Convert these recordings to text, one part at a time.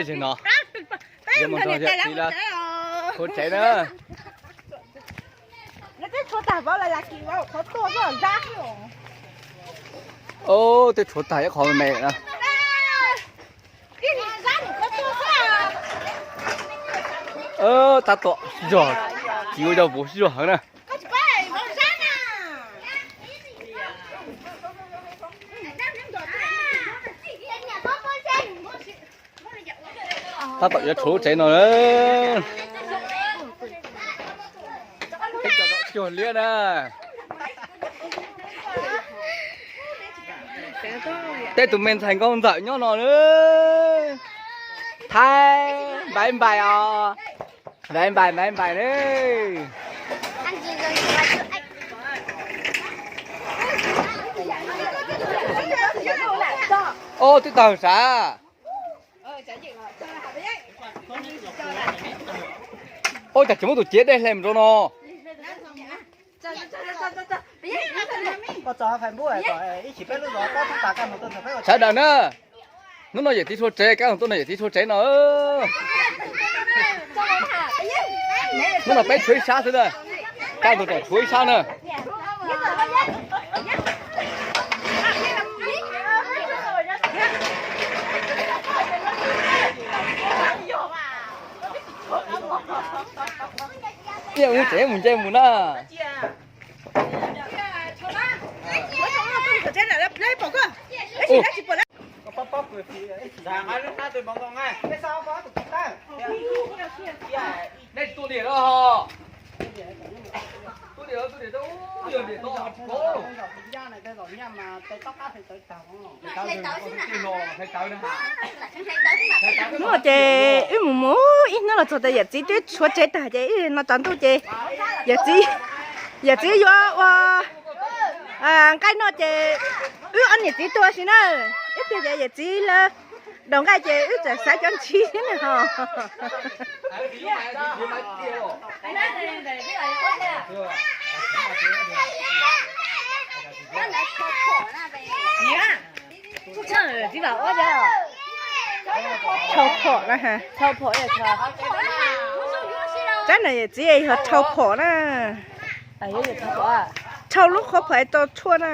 Zeeg no, yuav mus nrog yawm txiv lawv tshuav tsev na. Twb tshuav tag ib qho me me na. Tab tom sib zog, txiv ua yog vauv sib zog heev na. Tab tom yuav tshuav lub tsev no na. Peb cov zaum cuag liab na. Tej tus me ntxhais nkauj ntxawm nyob no na. Thaib, npais npais os. Npais npais npais npais na. Ob, twb tawg sav. Ua cas tsis muab tus ciav dej hle mus rau no? Sawv daws na, hnub no yawm txiv tshuav tsev, kab hauv tuaj no yawm txiv tshuav tsev no. Hnub no peb tshuav ib sab xwb na, kab hauv tuaj tshuav ib sab na. Ib yam mus tsev mus nce mus na. Nej tsis tuaj diam lawm ho? Tuaj diam, tuaj diam, yog diam tod. Hnub no ces wb mus mus ib hnub los txog tas yawm txiv twb tshuav tsev tag ces ib no tsaus ntuj ces yawm txiv, yawm txiv yuav ua nqaij noj ces wb ob niam txiv tuag si na. Ib pliag ces yawm txiv lawv daus nqaij ces wb txawm xaiv cov ntsis thiab na ho. Rhau phom na. Rab no yawm txiv yog rhau phom na. Rhau lub qhov phom tau tshuaj na.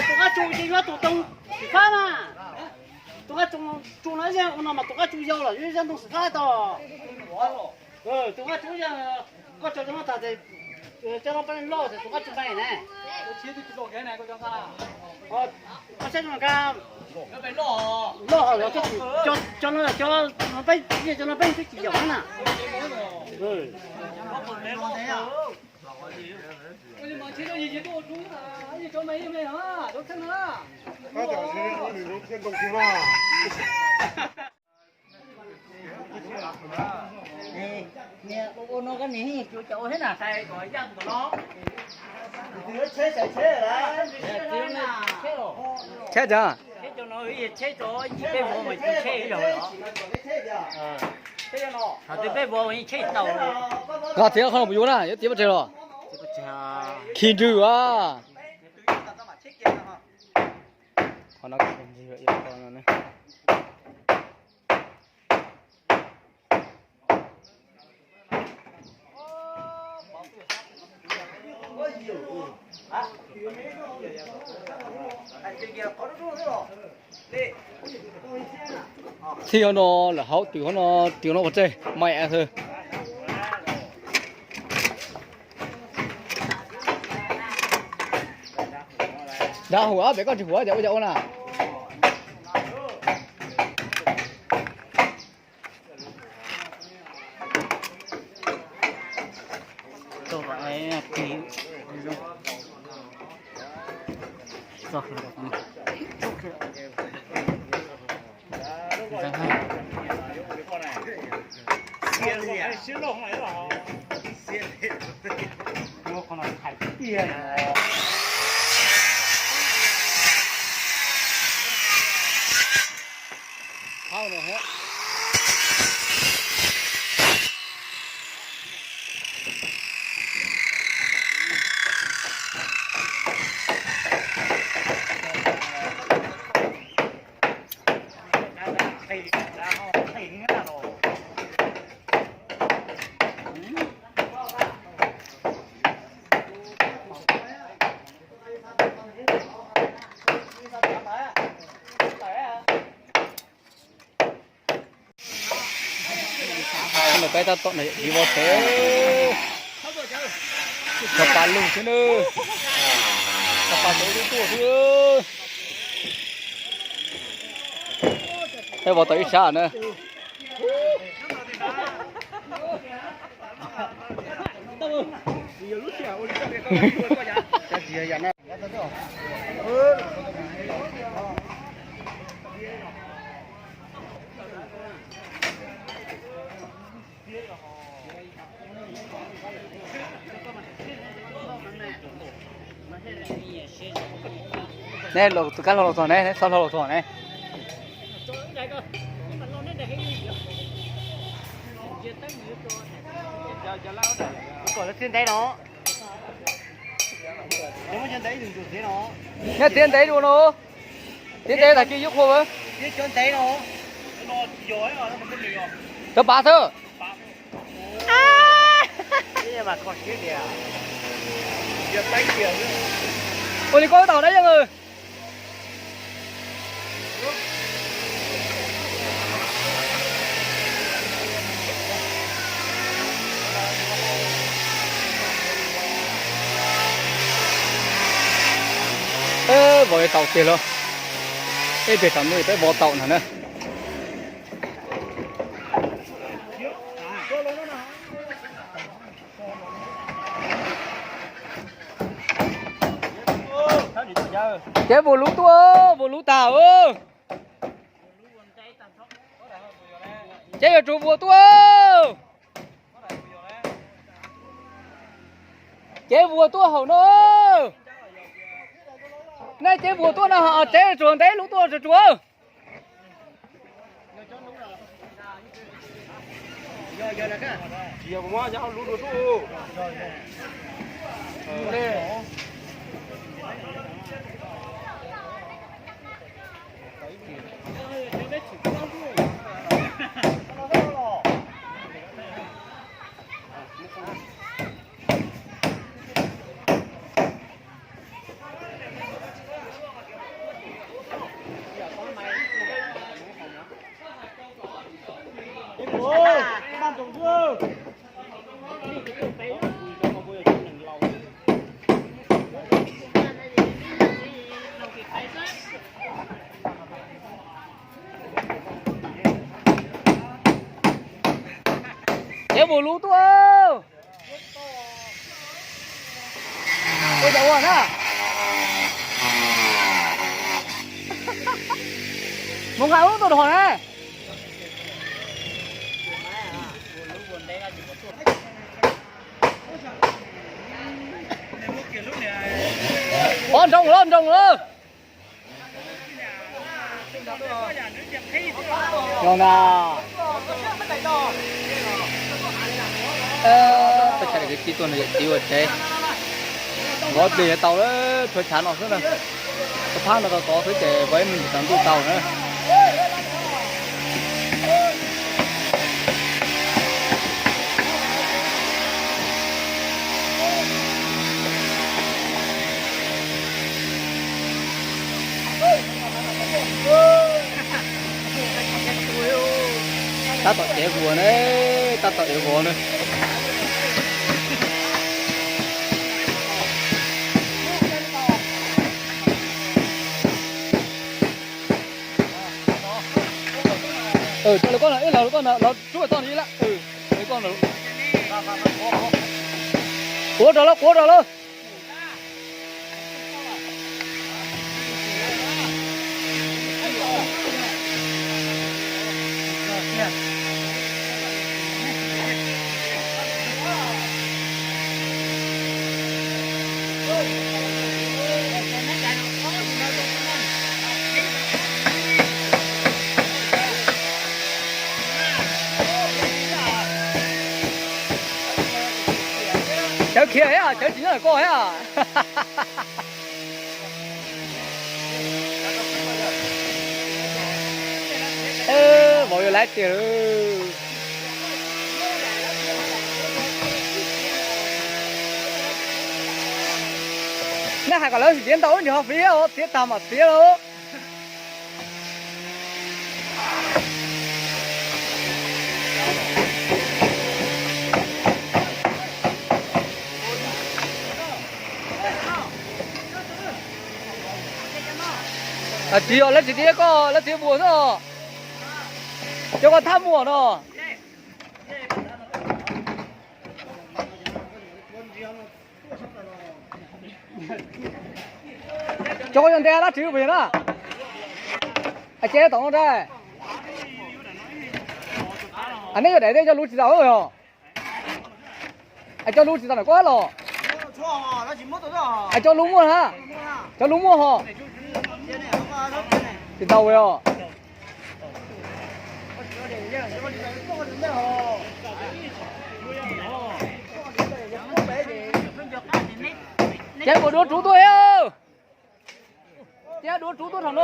Tus qab tsu ces yuav tus ntoo xim fab na. Tus qab tsu no yeej ua no mas tus qab tsu yau los yeej ntoo xim fab tau. Tus qab tsu yeej, koj tso cov no tag ces cov no peb loj ces tus qab tsu me ne. Koj saib cov no ka loj, cov no, cov no peb, cov no peb twb tsis yaum na. Tsheb tsev. Qhov txiv qhov no puas yuav na, yuav txiv pov tseg los? Khi nrwg as. Qhov no kuv ntsis ua ib qho no ne. Txij hauv no lawm hauv twg hauv no twg no pov tseg mais xwb. Dag huv pem koj tsis huv tias ua cas ua na. Peb tab tom ntawm yawm txiv vov tsev, tso pa lug xwb na, tso pa lug tuaj xwb. Peb vov tau ib sab na. Neb los tus kab hlau los txog ne, neb txhob hlau los txog ne. Kom lawv txiav ntev no. Neb txiav ntev dua no. Txiav ntev tag kis yuav qhua. Cov pav xwb. Ua li koj tau dab yeej. Peb vov tau tiag los, ib pliag tam no peb vov tau no na. Cev vuas luv tuaj, vuas luv tag. Cev yuav tsuag vuas tuaj. Cev vuas tuaj hauv no. Nej cev vuas tuaj no, cev tsuag ntev luv tuaj tsuag tsuag. Cev vuas luv tuaj. Ua cas ua na. Mus nqa lub tuaj dhos na. Ua nroos lawm, nroos lawm. Los na. Peb tshaj kwv tij tuaj nrog yawm txiv ua tsev. Vov pliag yuav tau lawm, tshuav tshav no xwb na. Phab no tau tod xwb ces peb mus ntsis tsaus ntuj tau na. Tab tom cev vuas ne, tab tom ev vov na. Coj lawv koj no, ib los lawv koj no, los tsuab toj no ib lab. Lawv koj no. Quav rau lawm, quav rau lawm. Cawv khiav thiab, cawv tsis nyob ntawm koj thiab. Vauv yuav laiv tiag. Nej hais kom lawv tsis tiav ntau ib ntsis ho fiv, tiav tag mam fiv lauj. Tsis yog lawv tsis tiav koj, lawv tiav vuas xwb os. Cov koj thaj muaj no. Cov koj yog nte dab tsi pes na? Ces tom no nte. Neb yog daim tej coj lub tsis tau os. Coj lub tsis tau ntawm koj los. Coj lub muaj na. Coj lub muaj ho. Tsis tau os. Ces ua dua rub tuaj thiab. Ces dua rub tuaj thaum no.